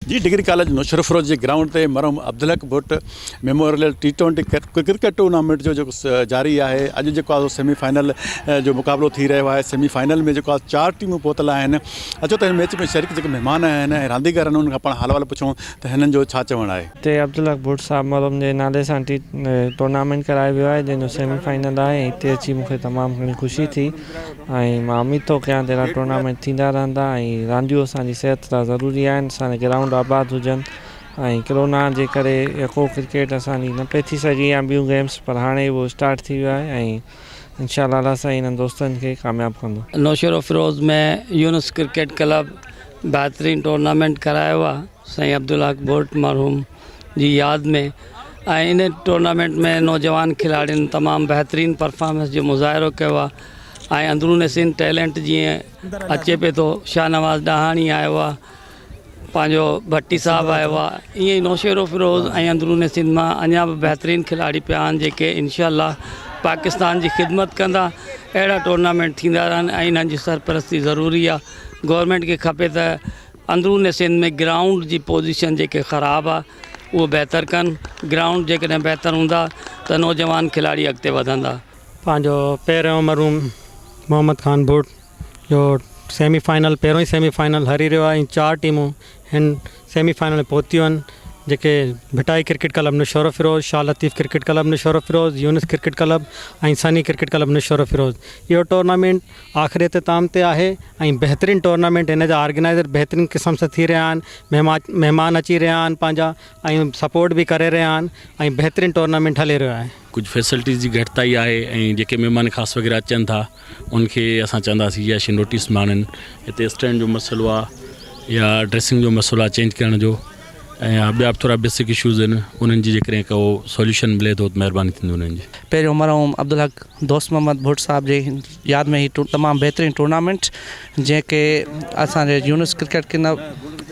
جي degree college Naushahro Feroze جي ground تي مرحوم Abdulhaq Bhit memorial T twenty cricket tournament جو جيڪو جاري آهي اڄ جيڪو آهي سيمي فائنل جو مقابلو ٿي رهيو آهي سيمي فائنل ۾ جيڪو آهي چار ٽيمون پهتل آهن اچو ته هن ميچ ۾ شريڪ جيڪي مهمان آهن ۽ رانديگر آهن انهن کان پاڻ حال احوال پڇون ته هنن جو ڇا چوڻ آهي. هتي عبدالحق ڀٽ صاحب مرحوم جي نالي سان ٽي ٽورنامينٽ ڪرايو ويو آهي جنهن جو سيمي فائنل آهي ۽ هتي اچي مون کي تمام گهڻي خوشي ٿي ۽ مان اميد ٿو ڪيان ته اهڙا ٽورنامينٽ ٿيندا رهندا ۽ رانديون اسان جي صحت لاء ضروري آهن اسان جا گرائونڊ آباد هجن ۽ ڪرونا جي ڪري يڪو ڪرڪيٽ اسان جي نه پئي ٿي سگهي يا ٻيون گيمس پر هاڻي اهو اسٽارٽ ٿي ويو آهي ۽ انشاء الله الله سائين انهن دوستن کي ڪامياب ڪندو. نوشهروفيروز ۾ يونس ڪرڪيٽ ڪلب بهترين ٽورنامينٽ ڪرايو آ سائين عبدالحق ڀرٽ مرحوم جي ياد ۾ ۽ ان ٽورنامينٽ ۾ نوجوان کلاڙين تمام بهترين پرفارمنس جو مظاهرو ڪيو آ ۽ اندرون سنڌ ٽيلنٽ جيئن اچي پئي ٿو شاهنواز ڏاهاڻي آيو آ پنهنجو ڀٽي صاحب آيو آ ائين ئي نوشهروفيروز ۽ اندرون سنڌ مان اڃا به بهترين کلاڙي پيا آهن جيڪي انشاء الله پاڪستان جي خدمت ڪندا اهڙا ٽورنامينٽ ٿيندا رهن ۽ انهن جي سرپرستي ضروري آ گورنمينٽ کي کپي ته اندرون سنڌ ۾ گرائونڊ جي پوزيشن جيڪي خراب آ اهو بهتر ڪن گرائونڊ جيڪڏهن بهتر هوندا ته نوجوان کلاڙي اڳتي وڌندا. پنهنجو پهريون مرحوم محمد خان ڀٽ جو سيمي فائنل پهريون ئي سيمي فائنل هري رهيو آهي ۽ چار ٽيمون هن سيمي فائنل ۾ پهتيون آهن جيڪي Bhittai cricket club Naushahro Feroze, Shah Latif cricket club Naushahro Feroze, Younis cricket club ۽ Sunny cricket club Naushahro Feroze. اهو ٽورنامينٽ آخري اختتام تي آهي ۽ بهترين ٽورنامينٽ هن جا آرگنائيزر بهترين قسم سان ٿي رهيا آهن مهمان اچي رهيا آهن پنهنجا ۽ سپورٽ به ڪري رهيا آهن ۽ بهترين ٽورنامينٽ هلي رهيو آهي. ڪجهه فيسلٽيز جي گهٽتائي آهي ۽ جيڪي مهمان خاص وغيره اچن ٿا ان کي اسان چونداسين اها شي نوٽيس ۾ آڻن هتي اسٽينڊ جو مسئلو آهي يا ڊريسنگ جو مسئلو آهي چينج ڪرڻ جو ۽ ٻيا به ٿورا بيسڪ اشوز آهن انهن جي جيڪڏهن ڪو سوليوشن ملي ٿو ته مهرباني ٿيندي انهن جي. پهريون مرحوم عبدالحق دوست محمد ڀٽ صاحب جي ياد ۾ هي تمام بهترين ٽورنامينٽ جنهن کي اسان جي يونس ڪرڪيٽ ڪلب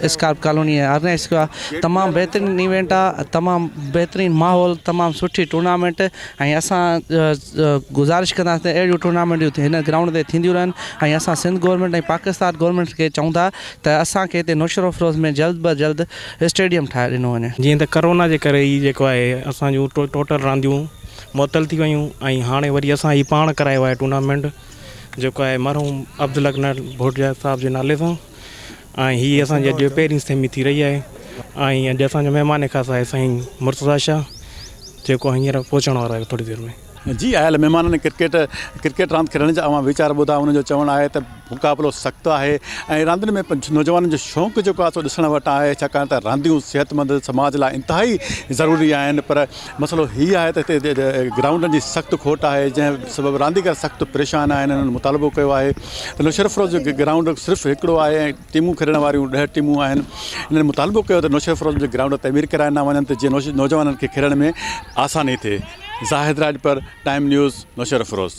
اسڪارپ ڪالوني آرگنائز ڪيو آهي تمام بهترين ايونٽ آهي تمام بهترين ماحول تمام سٺي ٽورنامينٽ ۽ اسان گذارش ڪنداسين ته اهڙيون ٽورنامينٽون هن گرائونڊ تي ٿينديون رهن ۽ اسان سنڌ گورنمينٽ ۽ پاڪستان گورنمينٽ کي چئون ٿا ته اسان کي هتي نوشهروفيروز ۾ جلد به جلد اسٽيڊيم ٺاهي ڏنو وڃي. جيئن ته ڪرونا جي ڪري هي جيڪو آهي اسان جون ٽوٽل رانديون معطل ٿي ويون ۽ هاڻي وري اسان هي پاڻ ڪرايو آهي ٽورنامينٽ جيڪو آهي مرحوم عبدالحق ڀٽ صاحب جي نالي سان ۽ هي اسان جي اڄ پهرين سيمي ٿي رهي آهي ۽ اڄ اسان جو مهمان خاص آهي سائين مرتضيٰ شاهه جيڪو هينئر پهچڻ وارو آهي ٿوري دير ۾. جي آيل مهمانن ڪرڪيٽ ڪرڪيٽ راند کيڏڻ جا اوهان ويچار ٻڌا انهن جو چوڻ آهي ته مقابلو سخت آهي ۽ راندين ۾ نوجوانن جو شوق جيڪو آهي سو ڏسڻ وٽان آهي ڇاڪاڻ ته رانديون صحتمند سماج لاء انتهائي ضروري آهن پر مسئلو هي آهي ته هتي گرائونڊن جي سخت کوٽ آهي جنهن سبب رانديگر سخت پريشان آهن انهن مطالبو ڪيو آهي ته نوشهروفيروز جو گرائونڊ صرف هڪڙو آهي ۽ ٽيمون کيڏڻ واريون ڏهه ٽيمون آهن انهن مطالبو ڪيو ته نوشهروفيروز جو گرائونڊ تعمير ڪرايا نه وڃن ته جيئن نوجوانن کي کيڏڻ ۾ آساني ٿئي زاهد راڄپر، ٽائيم نيوز، نوشهروفيروز.